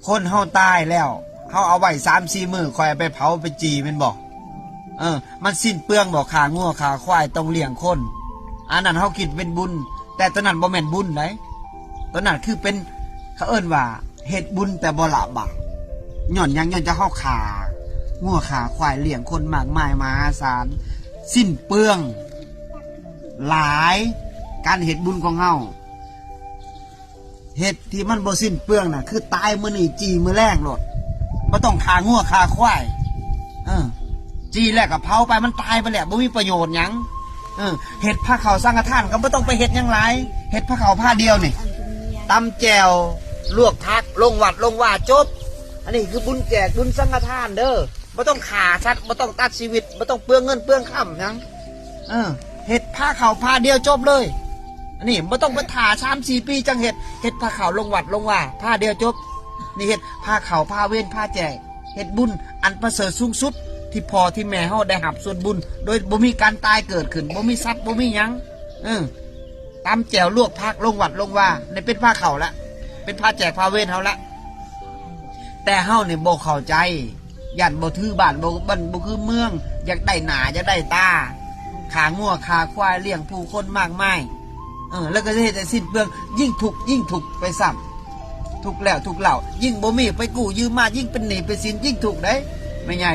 ຄົນເຮົາຕາຍແລ້ວ ເຮົາເອົາໄວ້ສາມສີ່ມື້ ຄ່ອຍເອົາໄປເຜົາໄປຈີ່ແມ່ນບໍ່? ເອີ ມັນສິ້ນເປືອງບໍ່? ຂ້າງົວຂ້າຄວາຍ ຕ້ອງລ້ຽງຄົນ ອັນນັ້ນເຮົາຄິດເປັນບຸນ ແຕ່ໂຕນັ້ນບໍ່ແມ່ນບຸນໃດ໋ ໂຕນັ້ນຄືເປັນ ເຂົາເອີ້ນວ່າເຮັດບຸນແຕ່ບໍ່ລະບາບ. ຍ້ອນຫຍັງ? ຍ້ອນຈະເຮົາຂ້າງົວຂ້າຄວາຍ ລ້ຽງຄົນມາກມາຍມະຫາສານ ສິ້ນເປືອງຫຼາຍ. ການເຮັດບຸນຂອງເຮົາ ເຮັດທີ່ມັນບໍ່ສິ້ນເປືອງນະ ຄືຕາຍມື້ນີ້ຈີ່ມື້ແລງໂລດ ບໍ່ຕ້ອງຂ້າງົວຂ້າຄວາຍ ເອີ ຈີ່ແລ້ວກໍເຜົາໄປ ມັນຕາຍໄປແລ້ວ ບໍ່ມີປະໂຫຍດຫຍັງ. ເອີ ເຮັດພາເຂົ້າສັງຄະທານກໍບໍ່ຕ້ອງໄປເຮັດຫຍັງຫຼາຍ ເຮັດພາເຂົ້າພາດຽວນີ້ ຕຳແຈ່ວ ລວກຜັກ ລົງວັດລົງວາ ຈົບ. ອັນນີ້ຄືບຸນແຈກບຸນສັງຄະທານເດີ້ ບໍ່ຕ້ອງຂ້າສັດ ບໍ່ຕ້ອງຕັດຊີວິດ ບໍ່ຕ້ອງເປືອງເງິນເປືອງຄຳຫຍັງ. ເອີ ເຮັດພາເຂົ້າພາດຽວຈົບເລີຍ. ອັນນີ້ບໍ່ຕ້ອງໄປຖ້າສາມສີ່ປີຈັ່ງເຮັດ ເຮັດພາເຂົ້າລົງວັດລົງວາ ພາດຽວຈົບ. ນີ້ເຮັດພາເຂົ້າພາເວນພາແຈກ ເຮັດບຸນອັນປະເສີດສູງສຸດ ທີ່ພໍ່ທີ່ແມ່ເຮົາໄດ້ຮັບສ່ວນບຸນ ໂດຍບໍ່ມີການຕາຍເກີດຂຶ້ນ ບໍ່ມີສັດ ບໍ່ມີຫຍັງ. ເອີ ຕຳແຈ່ວ ລວກຜັກ ລົງວັດລົງວາ ນີ້ເປັນພາເຂົ້າລະ ເປັນພາແຈກພາເວນເຮົາລະ. ແຕ່ເຮົານີ້ບໍ່ເຂົ້າໃຈ ຢ້ານບໍ່ຖືບ້ານ ບໍ່ ບ້ານບໍ່ຄືເມືອງ ຢາກໄດ້ໜ້າ ຢາກໄດ້ຕາ ຂ້າງົວຂ້າຄວາຍ ລ້ຽງຜູ້ຄົນມາກມາຍ ເອີ ແລ້ວກໍຈະເຮັດໃຫ້ສິ້ນເປືອງ ຍິ່ງທຸກ ຍິ່ງທຸກໄປຊ້ຳ ທຸກແລ້ວທຸກເລົ່າ ຍິ່ງບໍ່ມີ ໄປກູ້ຢືມມາ ຍິ່ງເປັນໜີ້ເປັນສິນ ຍິ່ງທຸກເດ້ ແມ່ໃຫຍ່.